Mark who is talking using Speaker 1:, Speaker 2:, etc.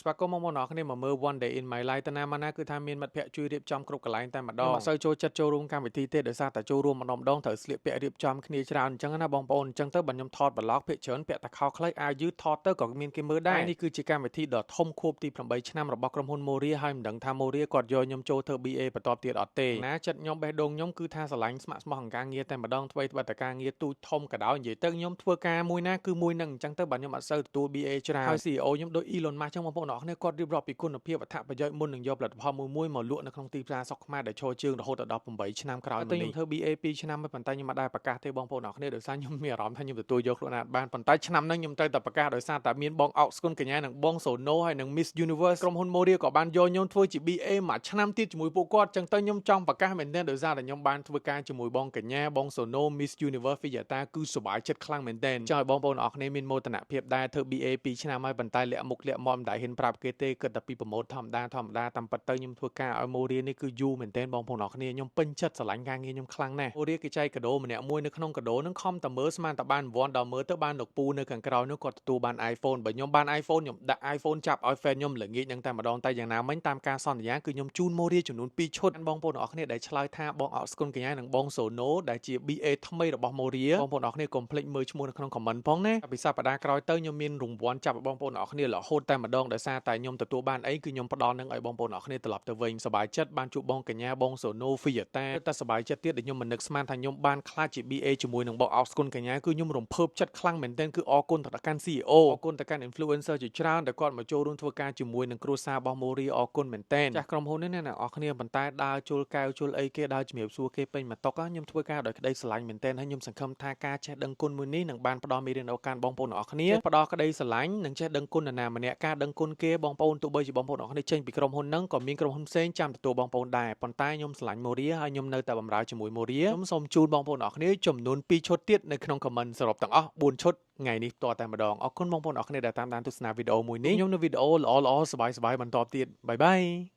Speaker 1: ស្វាគមន៍បងប្អូនអរគ្នាមកមើល One Day in My Life តាណាមកណាគឺថាមានមិត្តភ័ក្តិជួយរៀបចំគ្រប់កន្លែងតែម្ដងខ្ញុំអត់សូវចូលចិត្តចូលរួមកម្មវិធីទេដោយសារតែចូលរួមម្ដងម្ដងត្រូវស្លៀកពាក់រៀបចំគ្នាច្រើនអញ្ចឹងណាបងប្អូនអញ្ចឹងទៅបើខ្ញុំថត vlog ភាគច្រើនពាក់តែខោខ្លីអាវយឺតថតទៅក៏មានគេមើលដែរនេះគឺជាកម្មវិធីដ៏ធំខួបទី8ឆ្នាំរបស់ក្រុមហ៊ុន Moria ហើយមិនដឹងថា Moria គាត់យកខ្ញុំចូលធ្វើ BA បន្តទៀតអត់ទេណាចិត្តខ្ញុំបេះដូងខ្ញុំគឺថាស្រឡាញ់ស្ម័គ្រស្មោះនឹងការងារតែម្ដងថ្មីត្បិតតែការងារទូចធំក៏ដោយនិយាយទៅខ្ញុំធ្វើការមួយណាគឺមួយនឹងអញ្ចឹងទៅបាទខ្ញុំអត់សូវទទួល BA ច្រើនហើយ CEO ខ្ញុំដូច Elon Musk ចឹងបងប្អូនអរគ្នាគាត់រៀបរាប់ពីគុណភាពអត្ថប្រយោជន៍មុននឹងយកផលិតផលមួយមួយមកលក់នៅក្នុងទីផ្សារស្រុកខ្មែរដែលឈរជើងរហូតដល់8ឆ្នាំក្រោយមកនេះខ្ញុំធ្វើ BA 2ឆ្នាំហើយប៉ុន្តែខ្ញុំមិនដែលប្រកាសទេបងប្អូនអរគ្នាដោយសារខ្ញុំមានអារម្មណ៍ថាខ្ញុំទទួលយកខ្លួនឯងបានប៉ុន្តែឆ្នាំហ្នឹងខ្ញុំត្រូវតែប្រកាសដោយសារតែមានបងអុកស្គុនកញ្ញានិងបងសូណូហើយនិង Miss Universe ក្រុមហ៊ុន Moria ក៏បានយកខ្ញុំធ្វើជា BA មួយឆ្នាំទៀតជាមួយពួកគាត់ចឹងទៅខ្ញុំចង់ប្រកាសមែនទែនដោយសារតែខ្ញុំបានធ្វើការជាមួយបងកញ្ញាបងសូណូ Miss Universe Fiyata គឺសប្បាយចិត្តខ្លាំងមែនទែនចង់ឲ្យបងប្អូនអរគ្នាមានមោទនភាពដែរធ្វើ BA 2ឆ្នាំហើយប៉ុន្តែលាក់មុខលាក់មាត់មិនដែលហ៊ានប្រាប់គេទេគិតតែពីpromote ធម្មតាធម្មតាតាមពិតទៅខ្ញុំធ្វើការឲ្យ Moria នេះគឺយូរមែនទែនបងប្អូនអរគ្នាខ្ញុំពេញចិត្តស្រឡាញ់ការងារខ្ញុំខ្លាំងណាស់ Moria គេចែកកាដូម្នាក់មួយនៅក្នុងកាដូនឹងខំតែមើលស្មានតែបានរង្វាន់ដល់មើលទៅបានលោកពូនៅខាងក្រោយនោះគាត់ទទួលបាន iPhone បើខ្ញុំបាន iPhone ខ្ញុំដាក់ iPhone ចាប់ឲ្យ fan ខ្ញុំល្ងាចនឹងតែម្ដងតែយ៉ាងណាមិញតាមការសន្យាគឺខ្ញុំជូន Moria ចំនួន2ឈុតបងប្អូនអរគ្នាដែលឆ្លើយថាបងអកស្គុនកញ្ញានិងបងសូណូដែលជា BA ថ្មីរបស់ Moria បងប្អូនអរគ្នាកុំភ្លេចមើលឈ្មោះនៅក្នុង comment ផងណាពីសប្តាហ៍ក្រោយទៅខ្ញុំមានរង្វាន់ចាប់ឲ្យបងប្អូនអរគ្នារហូតតែម្ដងដោយសារតែខ្ញុំទទួលបានអីគឺខ្ញុំផ្ដល់នឹងឲ្យបងប្អូនអរគ្នាត្រឡប់ទៅវិញសប្បាយចិត្តបានជួបបងកញ្ញាបងសូណូ Fiata តែសប្បាយចិត្តទៀតដែលខ្ញុំមិននឹកស្មានថាខ្ញុំបានក្លាយជា BA ជាមួយនឹងបងអកស្គុនកញ្ញាគឺខ្ញុំរំភើបចិត្តខ្លាំងមែនទែនគឺអរគុណទៅកាន់ CEO អរគុណទៅកាន់ influencer ជាច្រើនដែលគាត់មកចូលរួមធ្វើការជាមួយនឹងគ្រួសាររបស់ Moria អរគុណមែនទែនចាស់ក្រុមហ៊ុននេះណាអ្នកនរគ្នាប៉ុន្តែដើរជុលកែវជុលអីគេដើរជំរាបសួរគេពេញមួយតុខ្ញុំធ្វើការដោយក្តីស្រឡាញ់មែនទែនហើយខ្ញុំសង្ឃឹមថាការចេះដឹងគុណមួយនេះនឹងបានផ្ដល់មេរៀនដល់កាន់បងប្អូនអរគ្នាផ្ដល់ក្តីស្រឡាញ់និងចេះដឹងគុណនរណាម្នាក់ការដឹងគុណគេបងប្អូនទោះបីជាបងប្អូនអរគ្នាចេញពីក្រុមហ៊ុនហ្នឹងក៏មានក្រុមហ៊ុនផ្សេងចាំទទួលបងប្អូនដែរប៉ុន្តែខ្ញុំស្រឡាញ់ Moria ហើយខ្ញុំនៅតែបម្រើជាមួយ Moria ខ្ញុំសូមជូនបងប្អូនអរគ្នាចំនួន2ឈុតទៀតនៅក្នុង comment សរុបទាំងអស់4ឈុតថ្ងៃនេះផ្ទាល់តែម្ដងអរគុណបងប្អូនអរគ្នាដែលតាមដានទស្សនាវីដេអូមួយនេះខ្ញុំនៅវីដេអូល្អៗសប្បាយៗបន្តទៀត bye bye.